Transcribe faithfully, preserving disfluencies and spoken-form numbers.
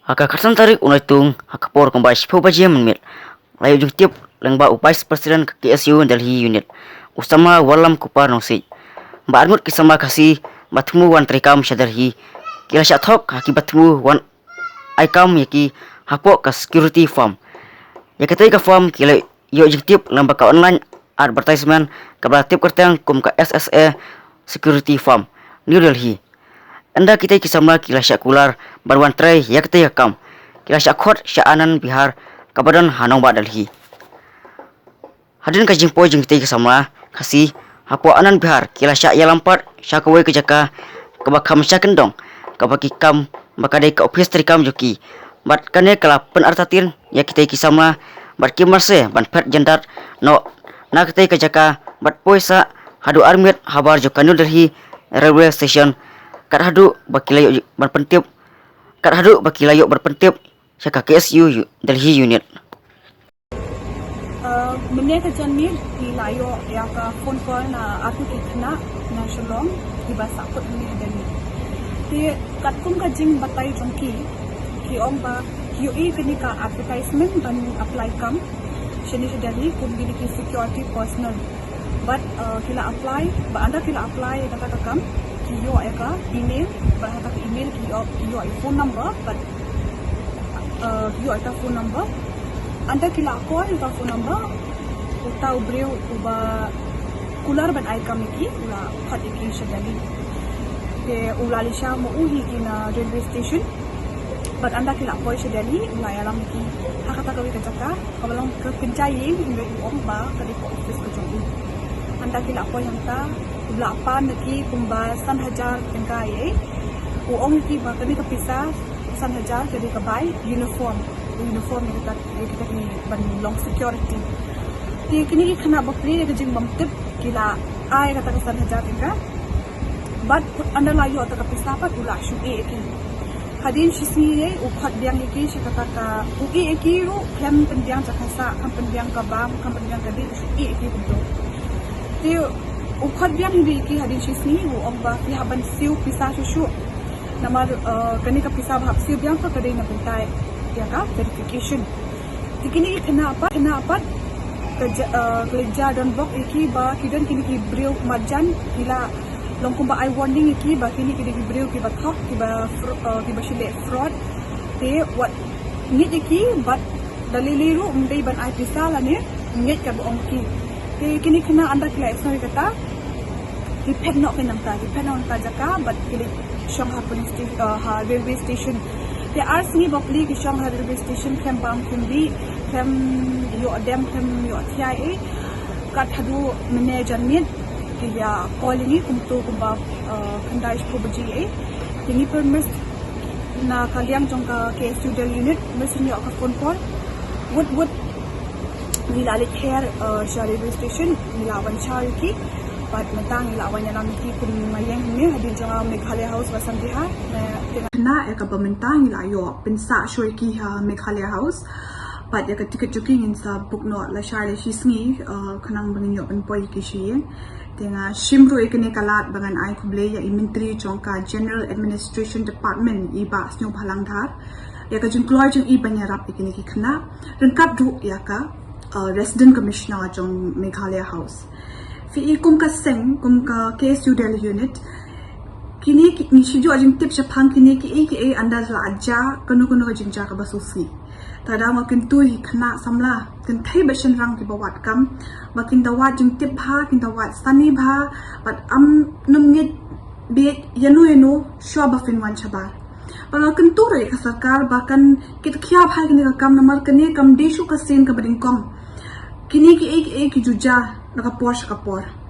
Ha ka khatsan tarik u Naitung, ha ka por kumba shiphew baje mynmiet, la ïoh jingtip lyngba u Vice President ka K S U Delhi Unit, u samla Wallam Kupar Nongsiej, ba arngut ki samla Khasi ba thmu wan treikam sha Delhi ki la shah thok ha ki ba thmu wan ai kam ïa ki hapoh ka security firm. Ïa katei ka firm ki la ïoh jingtip lyngba ka online advertisement kaba la tip kyrteng kum ka S S A Security Firm, New Delhi. Ynda kitei ki samla ki la shah kular ban wan trei ïa katei ka kam, ki la shah khot sha Anand Vihar kaba don ha nongbah Delhi. Hadien ka jingpoi jong kitei ki samla Khasi hapoh Anand Vihar, ki la shah ïalam pat sha kawei ka jaka kaba kham sha kyndong, kaba ki kam ba ka dei ka ophis treikam jong ki. Bad kane ka la pynartatien ïa kitei ki samla bad ki marse ban phet jyndat noh na katei ka jaka bad poi sah haduh armiet habar jong ka New Delhi Railway Station, kat haduh ba ki la ïoh ban pyntip, kat haduh ba ki la ïoh ban pyntip sha ka K S U Delhi Unit. Uh, mynne ka janmiet ngi la ïoh ïa ka phone call na arngut ki khynnah na Shillong kiba sahkut mynne ha Delhi. Te katkum ka jingbatai jong ki, ki ong ba ki ïohi kane ka advertisement ban apply kam shane sha Delhi kum kine ki security personnel. Bad uh, ki la apply, bad ynda ki la apply ïa kata ka kam, ki ïoh ïa ka email, bad ha kata ka email ki ïoh, ki ïoh ïa phone number, bad uh, ki ïoh ïa ka phone number. Ynda ki la call ïa ka phone number, uta u briew uba kular ban ai kam ïa ki u la khot ïa ki sha Delhi. Te u la leit sha ma u hi ki na railway station. Bad ynda ki la poi sha Delhi u la ïalam ïa ki ha kata kawei ka jaka kaba long ka kynja ïing, hynrei u ong ba ka dei ka office ka jong u. Ynda ki la poi hangta u la pan ïa ki kumba san hajar tyngka ïa. U ong ïa ki ba kane ka pisa san hajar ka dei ka bai uniform, uniform ïa kita, ïa kita kine ban long security. Te kine ki khynnah ba plie ïa ka jingbymtip ki la ai kata ka san hajar tyngka. Bad ynda la ïoh kata ka pisa pat u la shu ïeh ïa ki. Hadien shisngi ïa u khot biang ïa ki sha kata ka, u ïeh ïa ki ruh khlem pynbiang jaka sah, khlem pynbiang ka bam, khlem pynbiang ka dih, u shu ïeh ïa ki kumto. Te u khot biang hi ïa ki hadien shisngi, u ong ba phi hap ban siew pisa shuh shuh. Namar uh, kane ka pisa ba hap siew biang ka dei na bynta ïa ka verification. Te kine ki khynnah pat, khynnah pat ka ja, uh, ka la ja don bok ïa ki ba ki don kine ki briew marjan ki la long kumba ai warning ïa ki ba kine ki dei ki briew kiba thok, kiba fr-, uh, kiba shu leh fraud. Te wat ngeit ïa ki bad da lei lei ruh ym dei ban ai pisa lane ngeit kaba ong ki. Te kine ki khynnah ynda ki la ïohsngew ïa kata ki phet noh ki nangta, ki phet noh nangta jaka bad ki leit shong ha police sta-, uh, ha railway station. Te ar sngi ba plie ki shong ha railway station khlem bam khlem dih, khlem ïoh dem khlem ïoh thiah ei. Kat haduh mynne janmiet ki ïa call ïa ngi kumto kumba, uh, khyndai shiphew baje ei. Te ngi pyrshah na ka liang jong ka K S U Delhi unit, mynta ngi ïoh ka phone call. Wut wut ngi la leit her, uh, sha railway station, ngi la wan shaw ïa ki. Bad mynta ngi la wan ïalam ïa ki kum nga ïeng hangne hadien jong nga Meghalaya House Vasant Vihar. Na, na ïa kaba mynta ngi la ïoh pynsah shuwa ïa ki ha Meghalaya House. Bad ïa ka tiket jong ki ngin sa book noh lashai lashisngi, uh, khnang ba ngin ïoh pynpoi ïa ki sha ïing. Te nga shim ruh ïa kane ka lad ba ngan ai khublei ïa i Myntri jong ka General Administration Department, i Bah Sniawbhalang Dhar, ïa ka jingkloi jong i ban ïarap ïa kine ki khynnah, ryngkat ruh ïa ka, uh, Resident Commissioner jong Meghalaya House. Phi i kum ka seng, kum ka K S U Delhi unit, kine ki, ngi shu ïoh jingtip shaphang kine kiei kiei ynda la jia kano kano ka jingjia kaba sngewsih. Te da nga kyntu ïa ki khynnah samla, kynthei bad shynrang kiba wad kam, ba kin da wad jingtip bha, kin da wad sani bha, bad ym nym ngeit bieit ïano ïano shuwa ba phin wan shabar. Bad nga kyntu ruh ïa ka sorkar ba kan kitkhia bha ïa kane ka kam namar kane kam dei shuh ka sien kaba nyngkong. Kine kiei kiei ki ju jia na ka por sha ka por.